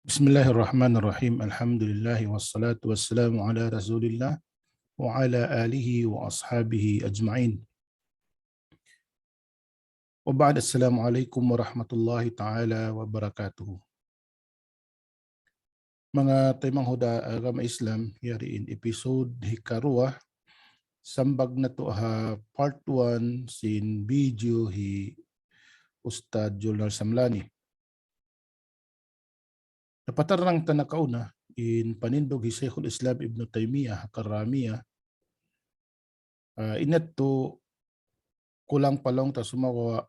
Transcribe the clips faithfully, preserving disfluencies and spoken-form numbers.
بسم الله الرحمن الرحيم. الحمد لله والصلاة والسلام على رسول الله وعلى آله وأصحابه أجمعين. وبعد، السلام عليكم ورحمة الله تعالى وبركاته. Manga taymanghud ha agama Islam, yari in episode hikaruwa, sambag natu' ha part one sin video hi Ustadz Julnar Samlani. Napatarrang ta nakauna in panindug hi Shaykhul Islam Ibn Taymiyyah ha Karramiyyah. Ah, in yadtu kulang pa laung ta, sumagawa'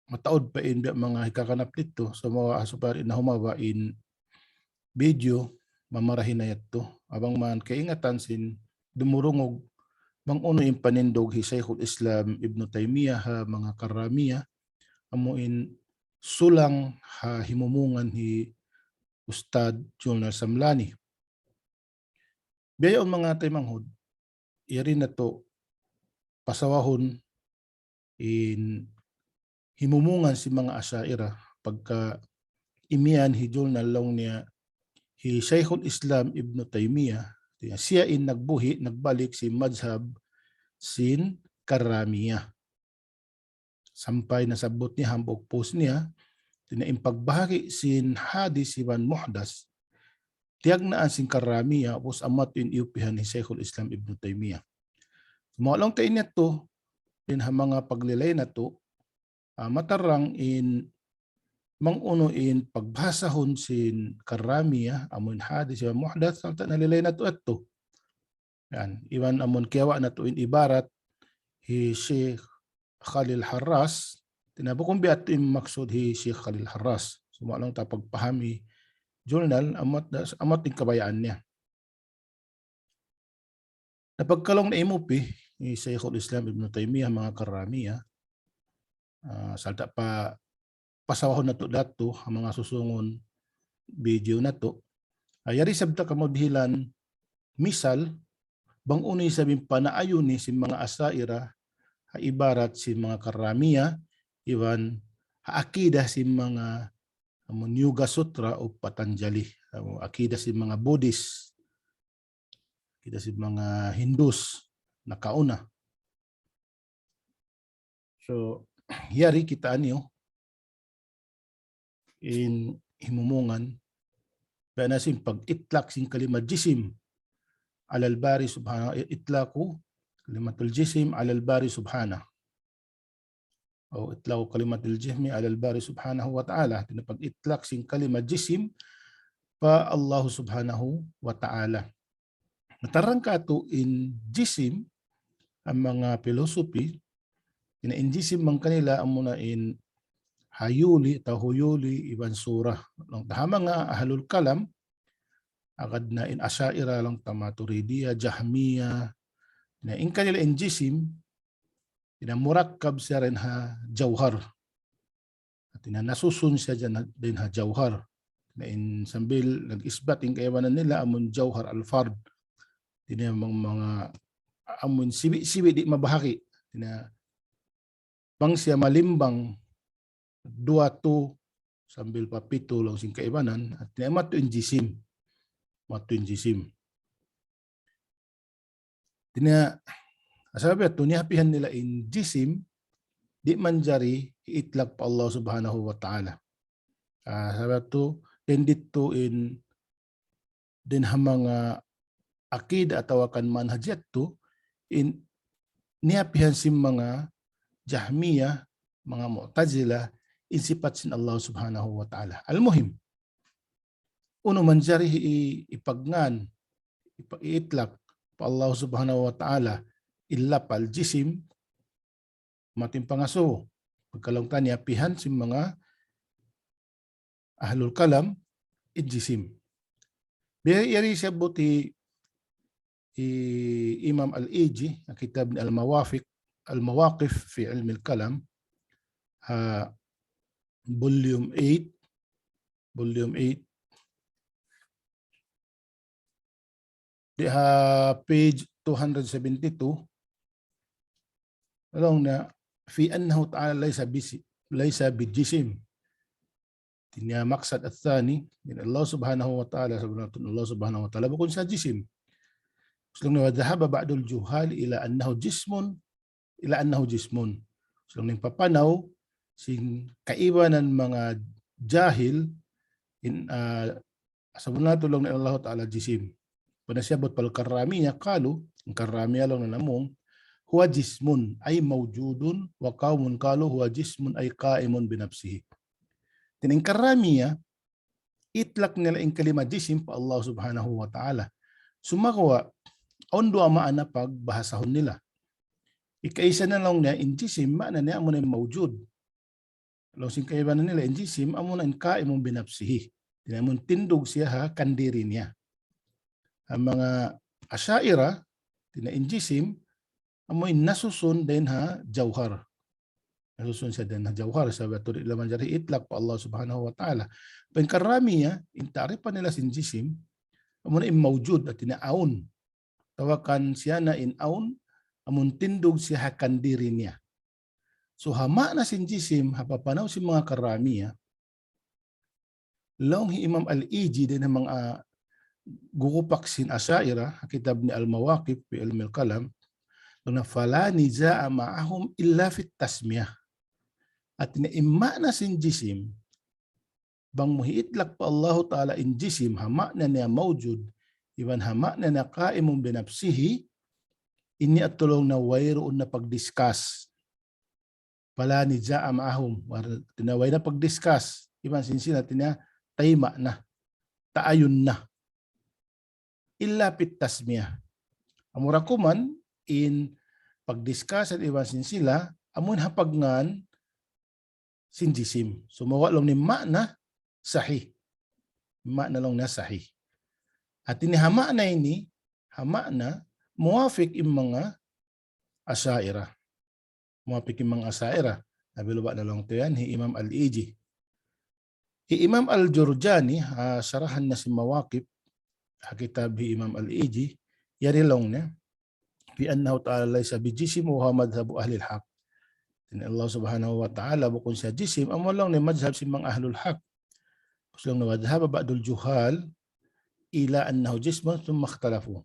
mataud pa in biya' manga hikakanap didtu, sumagawa' ha supaya di' na humaba' in video, mamarahi na yadtu. Bang man kaingatan sin dumurungug bang unu in panindug hi Shaykhul Islam Ibn Taymiyyah ha manga Karramiyyah, amu in sulang ha himumungan hi Ustadz Julnar Samlani. Biya' yaun manga taymanghud, yari natu' pasawahun in himumungan sin manga Asha'irah pagka imiyan hi Julnar, laung niya hi Shaykhul Islam Ibn Taymiyyah, siya in nagbuhi', nagbalik sin madhhab sin Karramiyyah. Sampay nasabbut niya hambuuk post niya, hāti niya in pagbahagi' sin hadith iban muhdath, tiyagnaan sin Karramiyyah, ubus amu yadtu in iyupihan hi Shaykhul Islam Ibn Taymiyyah. Sumagawa' laung ta in yadtu, in ha manga paglilay natu', ah, matarrang in bang unu in pagbahasahun sin Karramiyyah, amu in hadith iban muhdath, sarta' nalilay natu' yadtu. Yan, iban amun kiyawa' natu' in ibarat hi Sheikh Khalil Harras, hāti niya bukun biya' yadtu in maksud hi Sheikh Khalil Harras. Sumagawa' laung ta pagpahami Julnar, amu yadtu, amu yadtu in kabayaan niya. Na pagka laung niya imupi hi Shaykhul Islam Ibn Taymiyyah ha manga Karramiyyah, ah, sarta' pa pasawahun natu' da yadtu ha manga susungun video natu'. Ah, yari isab ta kamudihilan misal, bang unu isab in panaayun sin manga Asha'irah ha ibarat sin manga Karramiyyah, iban ha akidah sin manga, amun Yoga Sutra of Patanjali, amun akidah sin manga Buddhist, akidah sin manga Hindus nakauna. So, yari kita' niyu in himumungan, biya' na sin pag-itlaq sin kalimat jisim alal bari subhanahu, itlaqu kalimatul jisim alal bari subhanahu. O itlaqu kalimatul jismi alal bari subhanahu wa ta'ala. Hāti niya pag-itlaq sin kalimat jisim pa Allah subhanahu wa ta'ala. Matarrang katu' in jisim, ha manga pilosopi, hāti niya in jisim bang kanila amuna in hayuli, atawa huyuli, iban sura. Laung ta ha manga ahlul kalam, agad na in Asha'irah, laung ta Maturidiyah, Jahmiyyah. Na in kanila in jisim, hāti niya murakkab siya dayn ha jawhar. Hāti niya nasusun siya dayn ha, dayn ha jawhar. Na in sambil nag-isbat in kaibanan nila amun jawhar al-fard. Hāti niya manga, manga amun sibi'-sibi' di' mabahagi'. Hāti niya bang siya malimbang duwa, tu, sambil pa pitu laung sin kaibanan, hāti niya amu yadtu in jisim. Amu yadtu in jisim. Hāti niya, sabab yadtu niyapihan nila in jisim, di' manjari itlaq pa Allah subhanahu wa ta'ala. Ah, sabab yadtu, dayn didtu in, dayn ha manga akidah atawa kan manhaj yadtu, in niyapihan sin manga Jahmiyyah, manga Mu'tazilah, in sipat sin Allah subhanahu wa ta'ala. Al-muhim, unu manjari i-, ipagngan, ipa-, itlaq pa Allah subhanahu wa ta'ala, in lafdh jisim, amu yadtu in pangasubu. Pagka laung ta niyapihan sin manga ahlul kalam in jisim. Biya' yari siyabbut hi, hi Imam Al-Iji, ha kitab niya Al-Mawafiq, Al-Mawaqif fi Ilmi Al-Kalam, ha volume eight, volume eight, di ha page two hundred seventy-two, laung niya, في أنه تعالى ليس بس-، ليس بجسم. Ini maksud الثاني, in Allah Subhanahu wa Ta'ala, sabunnal tuud Allah Subhanahu wa Ta'ala bukun siya jisim. Laung niya, وذهب بعض الجهال إلى أنه جسم، إلى أنه جسم. Laung niya, in papanaw sin kaibanan manga jahil, in, ah, sabunnal tuud laung niya in Allah Ta'ala jisim. Pagga siyabbut pa Karramiyyah, قالوا, in Karramiyyah laung niya namung, هو جسم أي موجود، وقوم قالوا هو جسم أي قائم بنفسه. Hāti niya in Karramiyyah, itlak nila in kalima jisim pa Allah Subhanahu wa Ta'ala. Sumagawa', awn duwa maana pagbahasahun nila. Hikaisa na laung niya, in jisim, maana niya amuna in mawjud. Laung sin kaibanan nila, in jisim, amuna in قائم بنفسه. Hāti niya amun tindug siya ha kandiri niya. In manga Asha'ira, hāti niya in jisim, amu in nasusun dayn ha jawhar. Nasusun siya dayn ha jawhar, sabab tuud di' manjari itlak pa Allah Subhanahu wa Ta'ala. Pagga in Karramiyyah, in ta'rif nila sin jisim, amuna in mawjud, hāti niya awn. Atawa kan siya na in awn, amun tindug siya ha kandiri niya. So, ha maana sin jisim, ha papanaw sin manga Karramiyyah, laung hi Imam Al-Iji dayn ha manga, ah, gurup sin Asha'ira, ha kitab niya Al-Mawaqif fi Ilmil Kalam, laung niya, فلا نزاع معهم إلا في التسمية. Hāti niya in maana sin jisim, bang mu hiitlak pa Allahu Ta'ala in jisim, ha maana niya mawjud, iban ha maana niya قائم بنفسه, ini laung niya wayruun na pagdiscuss. فلا نزاع معهم. War-, hāti niya way na pagdiscuss. Iban sin sila, hāti niya tayma' na. Taayun na. إلا في التسمية. Amura kuman in pagdiscuss iban sin sila, amun ha pagngan sin jisim. Sumagawa' laung niya maana sahih. Maana laung niya sahih. Hāti niya ha maana ini, ha maana muwafiq in manga Asha'ira. Muwafiq in manga Asha'ira. Labi-labi na laung tuud yan, hi Imam Al-Iji. Hi Imam Al-Jurjani, ha, sarahan niya sin Mawaqif, ha kitab hi Imam Al-Iji, yari laung niya, بأنه تعالى ليس بجسم وهو مذهب أهل الحق. In Allah Subhanahu wa Ta'ala bukun siya jisim, amu laung niya madhab sin manga ahlul haq. Laung niya, وذهب بعض الجهال إلى أنه جسم ثم اختلفوا.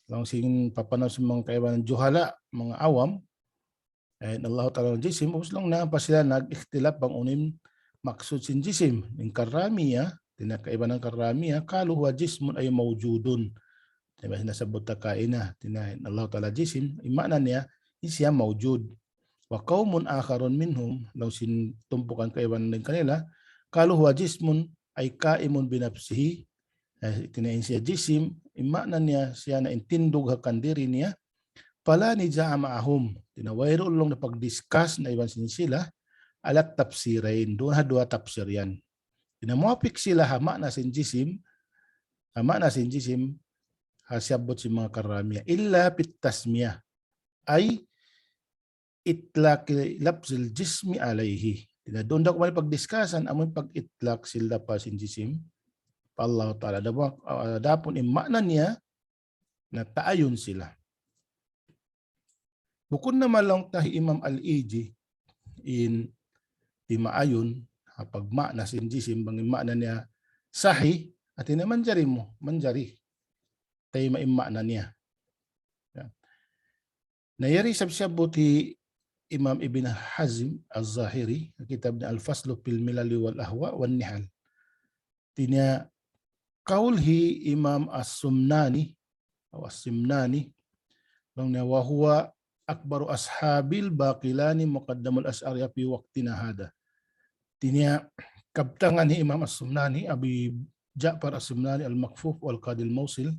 Laung sin papanaw sin manga kaibanan juhala, manga awam, eh, in Allah Ta'ala jisim, ubus laung niya pa sila nag-ikhtilaf bang unu in maksud sin jisim. In Karramiyyah, hāti niya kaibanan Karramiyyah, قالوا هو جسم أي موجود. Hāti niya nasabbut ta kaina, hāti niya in Allah Ta'ala jisim, in maana niya, in siya mawjud. وقوم آخرون منهم, laung sin tumpukan kaibanan dayn kanila, قالوا هو جسم أي قائم بنفسه. Eh, hāti niya in siya jisim, in maana niya siya na in tindug ha kandiri niya. فلا نزاع معهم. Hāti niya wayruun laung niya pagdiscuss na iban sin sila, على التفسيرين, duun ha duwa tafsir yan. Hāti niya muwafiq sila ha maana sin jisim, ha maana sin jisim, ha siyabbut sin manga Karramiyyah. إلا في التسمية. أي إطلاق لفظ الجسم عليه. Hāti niya duun da kuman pagdiscussan, amun pag-itlak sin lafaz sin jisim pa Allah Ta'ala. Adapun, adapun in maana niya, na taayun sila. Bukun na laung ta hi Imam Al-Iji in di' maayun, ha pagmaana sin jisim, bang in maana niya sahih, hāti niya manjari mu, manjari. Tayma' in maana niya. Ya. Na yari isab siyabbut hi Imam Ibn Hazm Az-Zahiri, kitab niya Al-Faslu fil Milali wal Ahwa wan Nihal. Hāti niya kaul hi Imam As-Sumnani, atawa As-Simnani, laung niya, وهو أكبر أصحاب الباقلاني مقدم الأشعرية في وقتنا هذا. Hāti niya kabtangan hi Imam As-Sumnani, Abi Ja'far As-Sumnani Al-Makfuf wal Qadi Al-Mawsil,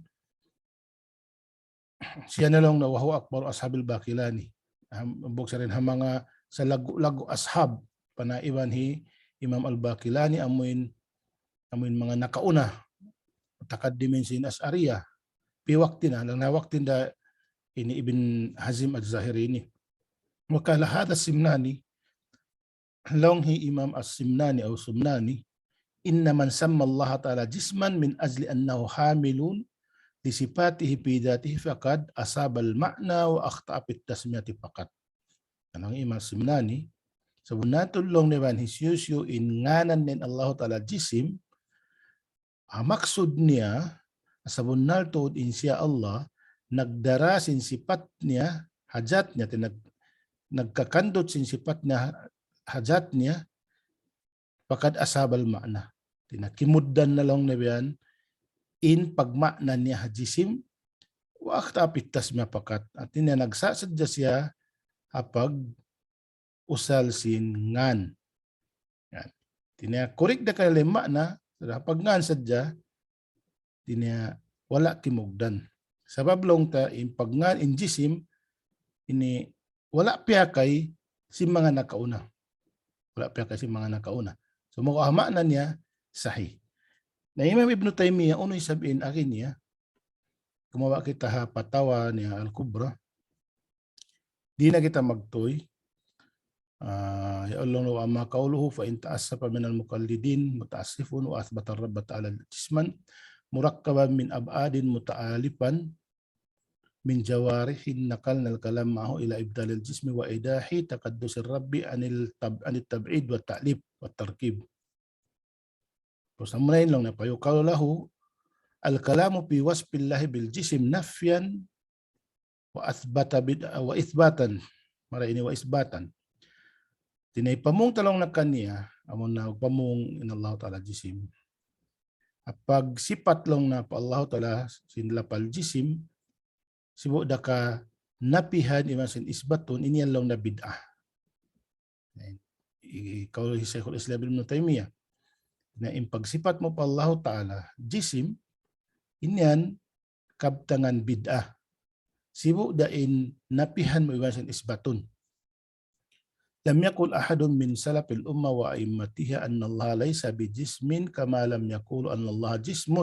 siya na laung niya, وهو أكبر أصحاب الباقلاني. Ham-, bukun siya dayn ha manga salaggu'-laggu' ashab, panaiban hi Imam Al-Baqilani, amuin, amuin manga nakauna, mutaqaddimin sin Ash'ariyah. Fi waqtina, laung niya waktu da ini Ibn Hazm Az-Zahiri ini. وقال هذا السمناني, laung hi Imam As-Simnani atawa Sumnani, إن من سمى الله تعالى جسما من أجل أنه حامل لصفاته في ذاته فقد أصاب المعنى وأخطأ في التسمية فقط. Laung hi Imam Simnani, Sabunnal tuud laung niya biyan, hisiyu-siyu in ngānan niya in Allahu Ta'ala jisim, ah, maksud niya, sabunnal tuud in siya Allah, nagdara sin sipat niya, ha dhat niya, tinag-, nagkakandut sin sipat niya, ha dhat niya, faqad asabal ma'na. Tina kimugdan na laung niya biyan, in pagma'na niya ha jisim, wa akhta'a fit tasmiya faqat. Hāti niya nagsasadja siya ha pag-usal sin ngān. Yan. Hāti niya correct da kaniya in ma'na, sa' ha pagngān sadja, hāti niya wala' kimugdan. Sabab laung ta in pagngān in jisim, ini wala' piyakay sin manga nakauna. Wala' piyakay sin manga nakauna. So, manga ma'na niya sahih. Na Imam Ibn Taymiyyah, unu isab in agi niya, kumawa' kita ha Fatawa niya Al-Kubra. Di' na kita magtuy. Ah, ya Allah, وأما قوله فإن تأسف من المقلدين متأسف وأثبت الرب تعالى جسما مركبا من أبعاد متآلفا من جوارح نقلنا الكلام معه إلى إبطال الجسم وإيضاح تقدس الرب عن التب-، عن التبعيد والتأليف والتركيب. Tapus amuna laung niya, فيقال له الكلام في وصف الله بالجسم نفيا وأثبت بد-، وإثباتا. Mara ini وإثباتا. Hāti niya pamung ta laung niya kaniya, amuna pamung in Allah Ta'ala jisim. Pagsipat laung niya pa Allah Ta'ala sin lapal jisim, sibu' da ka napihan iban sin isbatun, ini yan laung niya bid'ah. Ini kaul hi Shaykhul Islam Ibn Taymiyyah. Na in pagsipat mu pa Allah Ta'ala jisim, ini yan kabtangan bid'ah. Sibu' da in napihan mu iban sin isbatun. لم يقل أحد من سلف الأمة وأئمتها أن الله ليس بجسم كما لم يقولوا أن الله جسم.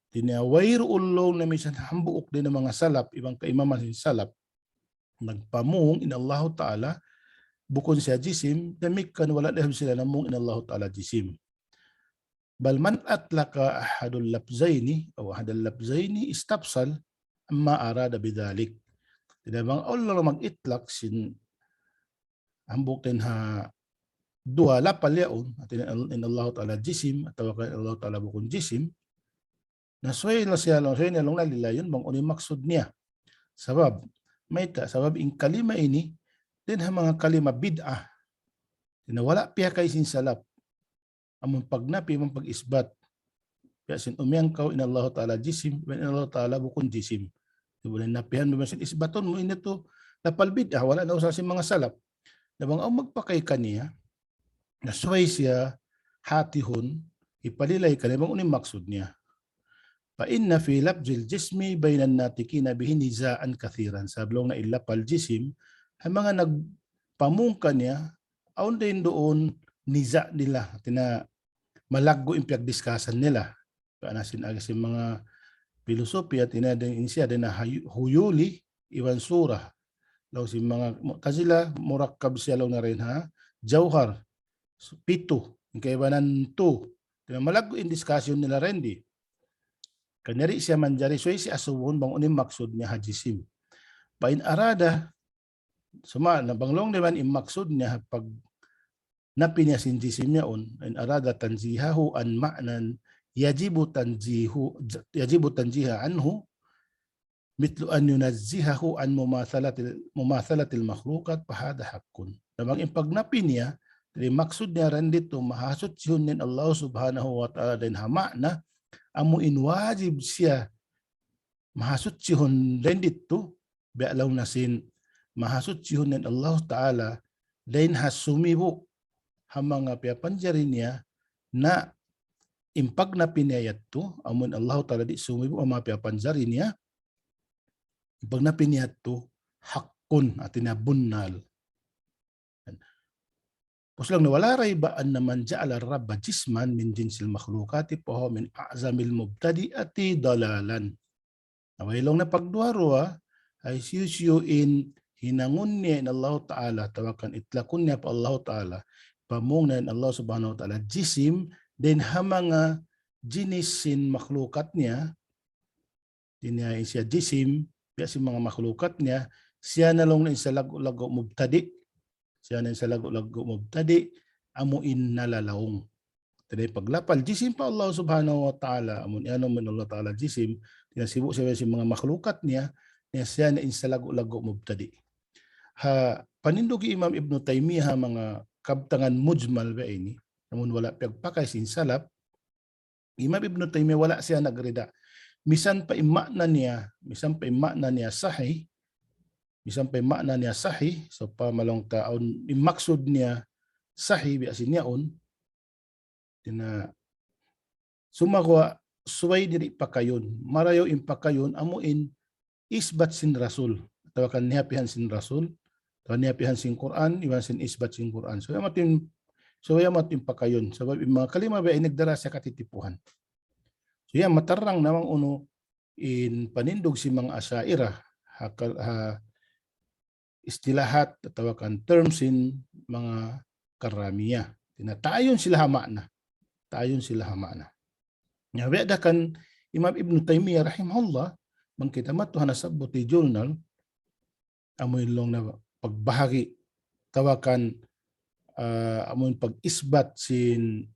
Hāti niya wayruun laung niya misan hambuuk dayn ha manga salaf, iban kaimaman sin salaf, nagpamung in Allahu Ta'ala bukun siya jisim, damikkiyan wala' da isab sila namung in Allahu Ta'ala jisim. بل من أطلق أحد اللفظين أو أحد اللفظين استفصل عما أراد بذلك. Hāti niya bang awn laung mag-itlaq sin hambuuk dayn ha duwa lapal yaun, hāti niya in Allahu Ta'ala jisim, atawa kan Allahu Ta'ala bukun jisim, na subay na siya laung, subay na laung niya lilayun bang unu in maksud niya. Sabab, mayta', sabab in kalima ini, dayn ha manga kalima bid'ah. Hāti niya wala' piyakay sin salaf. Amun pagnapi, amun pag-isbat. Biya' sin umiyangkaw in Allahu Ta'ala jisim, in Allahu Ta'ala bukun jisim. Di' ba napihan mu sin isbatun mu, ini tuud lapal bid'ah, wala' nausal sin manga salaf. Na bang awn magpakay kaniya, na subay siya hatihun, hipalilay kaniya bang unu in maksud niya. فإن في لفظ الجسم بين الناطقين به نزاعا كثيرا. Sabab laung niya in lapal jisim, ha manga nagpamung kaniya, awn dayn duun niza' nila, hāti niya malaggu' in piyagdiskasan nila. Karna' sin agi sin manga pilosopiya, hāti niya dayn in siya dayn ha Huyu-, Huyuli iban Sura. Laung sin manga Mu'tazila, murakkab siya laung niya dayn ha Jawhar. Pitu, in kaibanan tu. Hāti niya malaggu' in discussion nila dayn di. Hangkan di' siya manjari, subay siya asubuhun bang unu in maksud niya ha jisim. فإن أراد, suma na bang laung niya in maksud niya ha pagnapi niya sin jisim yaun, إن أراد تنزيهه عن معنى يجب تنزيه، يجب تنزيه عنه، مثل أن ينزهه عن مماثلة، مماثلة المخلوقات، فهذا حق. Na bang in pagnapi niya, di' maksud niya dayn ditu mahasuchihun niya in Allah Subhanahu wa Ta'ala dayn ha ma'na, amu in wajib siya mahasuchihun dayn ditu, biya' laung niya sin mahasuchihun niya in Allah Ta'ala dayn ha sumibu' ha manga piyapanjari niya, na in pagnapi niya yadtu, amu in Allah Ta'ala di' sumibu' ha manga piyapanjari niya, in pagnapi niya yadtu, haqqun, hāti niya bunnal. Pus laung niya, ولا ريب أن من جعل الرب جسما من جنس المخلوقات فهو من أعظم المبتدعة ضلالا. Na way laung niya pagduwa-ruwa, hisiyu-siyu in hinangun niya in Allah Ta'ala, atawa kan itlakun niya pa Allah Ta'ala, pamung niya in Allah Subhanahu wa Ta'ala jisim, dayn ha manga jinis sin makhlukat niya, hāti niya in siya jisim, biya' sin manga makhlukat niya, siya na laung niya in siya laggu'-laggu' mubtadi'. Siya na in salaggu'-laggu' mubtadi', amu in nalalaung. Hāti niya paglapal jisim pa Allah Subhanahu wa Ta'ala, amun iyanun sin Allah Ta'ala jisim, hāti niya sibu' siya sin manga makhlukat niya, niya siya na in salaggu'-laggu' mubtadi'. Ha, panindug hi Imam Ibn Taymiyyah ha manga kabtangan mujmal biya' ini, amun wala' piyagpakay sin salaf, Imam Ibn Taymiyyah wala' siya nagrida. Misan pa in ma'na niya, misan pa in ma'na niya sahih, misan pa in ma'na niya sahih, so pa malung taun, in maksud niya sahih, biya' sin yaun, hāti niya, sumagawa' subay diri pakayun, marayaw in pakayun, amu in isbat sin Rasul, atawa kan niyapihan sin Rasul, atawa niyapihan sin Qur'an, iban sin isbat sin Qur'an. So, yan matu in, so, yan matu in pakayun. Sabab in manga kalima biya' ini nagdara siya katitipuhan. So, yan matarrang na bang unu in panindug sin manga Asha'irah, ha kal-, ha istilahat atawa kan term sin manga Karramiyyah. Hāti niya, taayun sila ha ma'na. Taayun sila ha ma'na. Na, biya' da kan Imam Ibn Taymiyyah rahimahullah, bang kita matu ha nasabbut hi Julnar, amu in laung niya pagbahagi', atawa kan, ah, amu in pag-isbat sin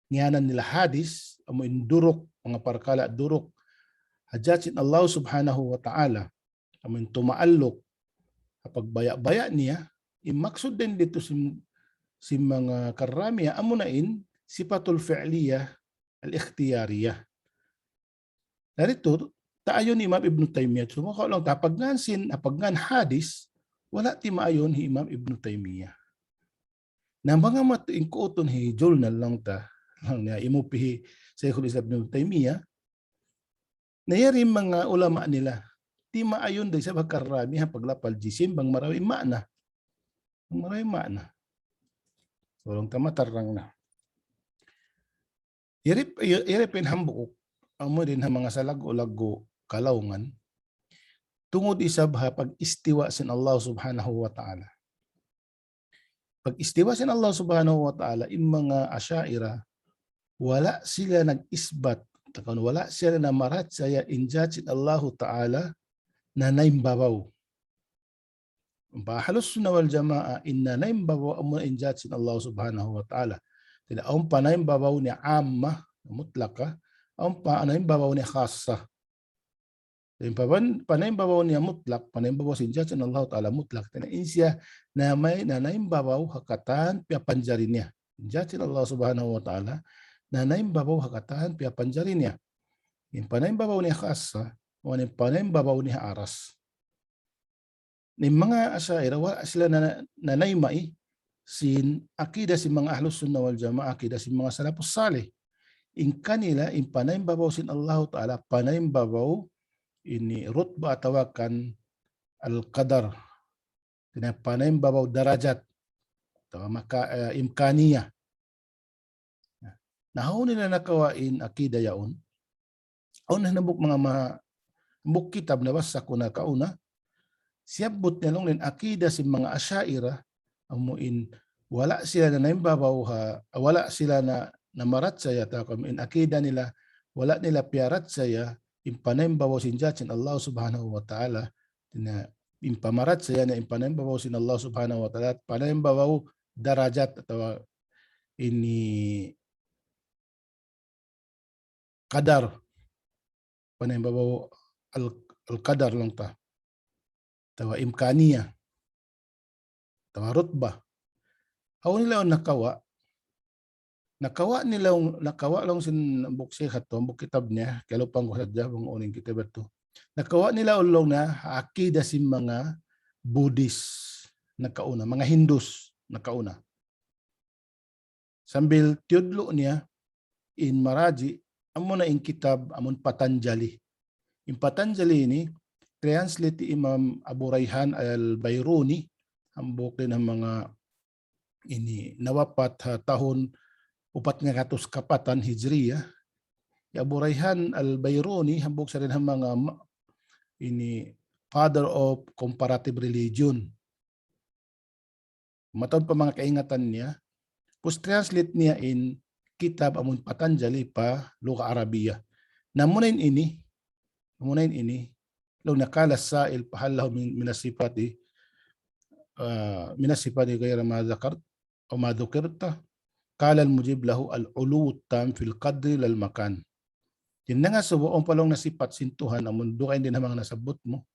ngiyanan nila hadis, amu in duruk, manga parkala' duruk, ha jat sin Allah Subhanahu wa Ta'ala, amu in tumaalluk, ha pagbaya'-baya' niya, in maksud dayn ditu sin, sin manga Karramiyyah, amu na in sifatul fi'liyyah al-ikhtiyariyyah. Dari tu, taayun Imam Ibn Taymiyyah, sumagawa' laung ta, ha pagngan sin, ha pagngan hadis, wala' timaayun hi Imam Ibn Taymiyyah. Na bang amu in kuutun hi Julnar laung ta, laung niya imupi hi Shaykhul Islam Ibn Taymiyyah, na yari manga ulama nila, timaayun da isab ha Karramiyyah paglapal jisim bang marayaw in ma'na. Bang marayaw in ma'na. So, laung ta matarrang na. Yari, yari pa in hambuuk, amu dayn ha manga salaggu'-laggu' kalaungan, tungud isab ha pag-istiwa sin Allah Subhanahu wa Ta'ala. Pag-istiwa sin Allah Subhanahu wa Ta'ala, in manga Asha'irah, wala' sila nag-isbat, atawa kan wala' sila namarachaya in jat sin Allahu Ta'ala nanaimbabaw. Ampa Ahlus Sunnah wal Jama'ah, in nanaimbabaw amu in jat sin Allah Subhanahu wa Ta'ala. Hāti niya, awn panaimbabaw niya amma, mutlaka, awn panaimbabaw niya khassa. In paman-, panaimbabaw niya mutlak, panaimbabaw sin jat sin Allah Ta'ala mutlak. Hāti niya in siya na may nanaimbabaw ha katan piyapanjari niya. In jat sin Allah Subhanahu wa Ta'ala, nanaimbabaw ha katan piyapanjari niya. In panaimbabaw niya khassa, amu in panaimbabaw niya aras. In manga Asha'irah, wala' sila na, nanaymai sin akida sin manga Ahlus Sunnah wal Jama'ah, akida sin manga Salafus Salih. In kanila, in panaimbabaw sin Allahu Ta'ala, panaimbabaw ini rutbah atawa kan al-qadar. Hāti niya panaimbabaw darajat. Atawa maka, eh, imkaniyah. Na, hawnu nila nakawa' in akida yaun? Awn na hambuuk manga ma-, hambuuk kitab nabasa ku nakauna, siyabbut nila laung in akida sin manga Asha'irah, amu in wala' sila nanaimbabaw ha, wala' sila na, namarachaya atawa kan in akida nila, wala' nila piyarachaya in panaimbabaw sin jat sin Allah Subhanahu wa Ta'ala, na in pamarachaya na in panaimbabaw sin Allah Subhanahu wa Ta'ala, panaimbabaw darajat atawa ini qadar, panaimbabaw al-, al-qadar laung ta. Atawa imkaniyah. Atawa rutbah. Hawnu nila nakawa'? Nakawa' nila, nakawa' laung sin hambuuk shaykh yadtu, hambuuk kitab niya, kiyalupahan ku sadja bang unu in kitab yadtu. Nakawa' nila laung niya ha akida sin manga Buddhist nakauna, manga Hindus nakauna. Sambil tiyudlu' niya in maraji', amuna in kitab amun Patanjali. In Patanjali ini, translate hi Imam Abu Rayhan al-Bayruni, hambuuk dayn ha manga ini nawapat ha tahun upat ngagatus kapatan Hijriya. Hi Abu Rayhan al-Bayruni, hambuuk sa dayn ha manga ma-, ini father of comparative religion. Mataud pa manga kaingatan niya, pus translate niya in kitab amun Patanjali pa lugha Arabiya. Na amuna in ini, amuna in ini, laung niya qala as-sa'il fa hal lahu min, min as-sifati, ah, من الصفات غير ما ذكرت أو ما ذكرت. قال المجيب له: العلو التام في القدر لا المكان. Di' na nga subu' awn pa laung niya sipat sin Tuhan, amun dugaing dayn ha manga nasabbut mu.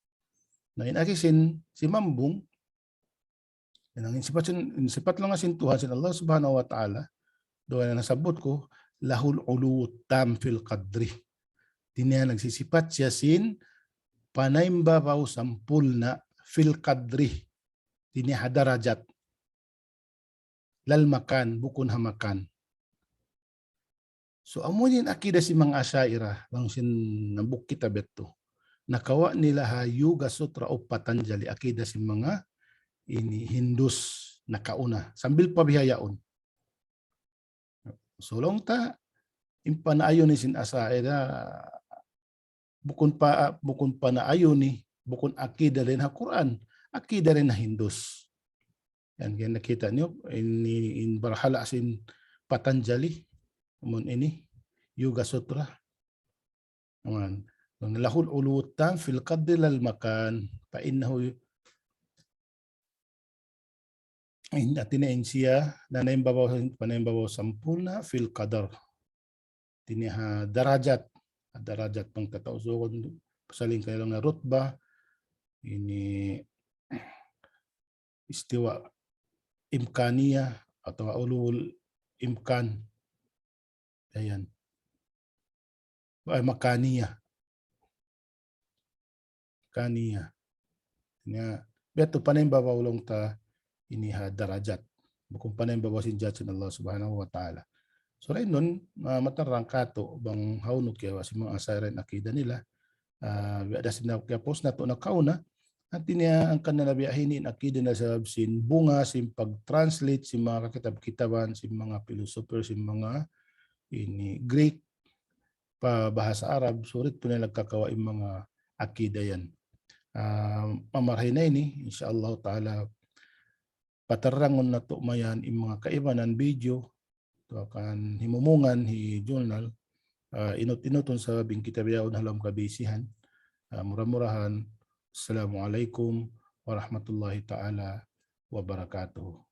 Na in agi sin, simambung, in agi sin sipat sin, in sipat laung sin Tuhan, sin Allah Subhanahu wa Ta'ala, dugaing nasabbut ku, له العلو التام في القدر. Di' niya nagsisipat siya sin panaimbabaw sampulna' في القدر. Di' niya ha darajat. لا المكان, bukun ha makan. So, amu ini in akida sin manga Asha'irah, laung sin hambuuk kitab yadtu. Nakawa' nila ha Yoga Sutra of Patanjali, akida sin manga ini Hindus nakauna. Sambil pa bihaun. So, laung ta, in panaayun sin Asha'irah, bukun pa, bukun panaayun, bukun akida dayn ha Qur'an, akida dayn ha Hindus. Yan, yan nakita' niyu, ini in barhala' sin Patanjali, amun ini, Yoga Sutra. Amun, له العلو التام في القدر لا المكان، فإنه in, hati niya in siya, nanaimbabaw, panaimbabaw sampulna' في القدر. Hati niya ha darajat, ha darajat pangkatausugan, pasaling kanilang na rutba, ini istiwa imkaniya atawa ulul imkan. Ayan. Ay, makaniya. Makaniya. Nya, biya' tu panaimbabaw laung ta ini ha darajat. Bukun panaimbabaw sin jat sin Allah Subhanahu wa Ta'ala. So, dayn duun, ah, matarang katu' bang hawnu kiyawa' sin manga Asha'irah in akida nila. Ah, biya' da sin na kiyapus natu' nakauna. Hati niya hangkan na biya' ini in akida nila sabab sin bunga, sin pag-translate, sin manga kakitab-kitaban, sin manga philosopher, sin manga ini Greek, pa bahasa Arab, sulit pa nila kakawa' in manga akida yan. Ah, mamarahi na ini, insya Allah Ta'ala, patarangun natu' mayan in manga kaibanan video, atawa kan himumungan hi Julnar, ah, inut-inutun sabab in kita bihaun ha lawm kabisihan. Ah, mura-murahan. Assalamualaikum warahmatullahi ta'ala wabarakatuh.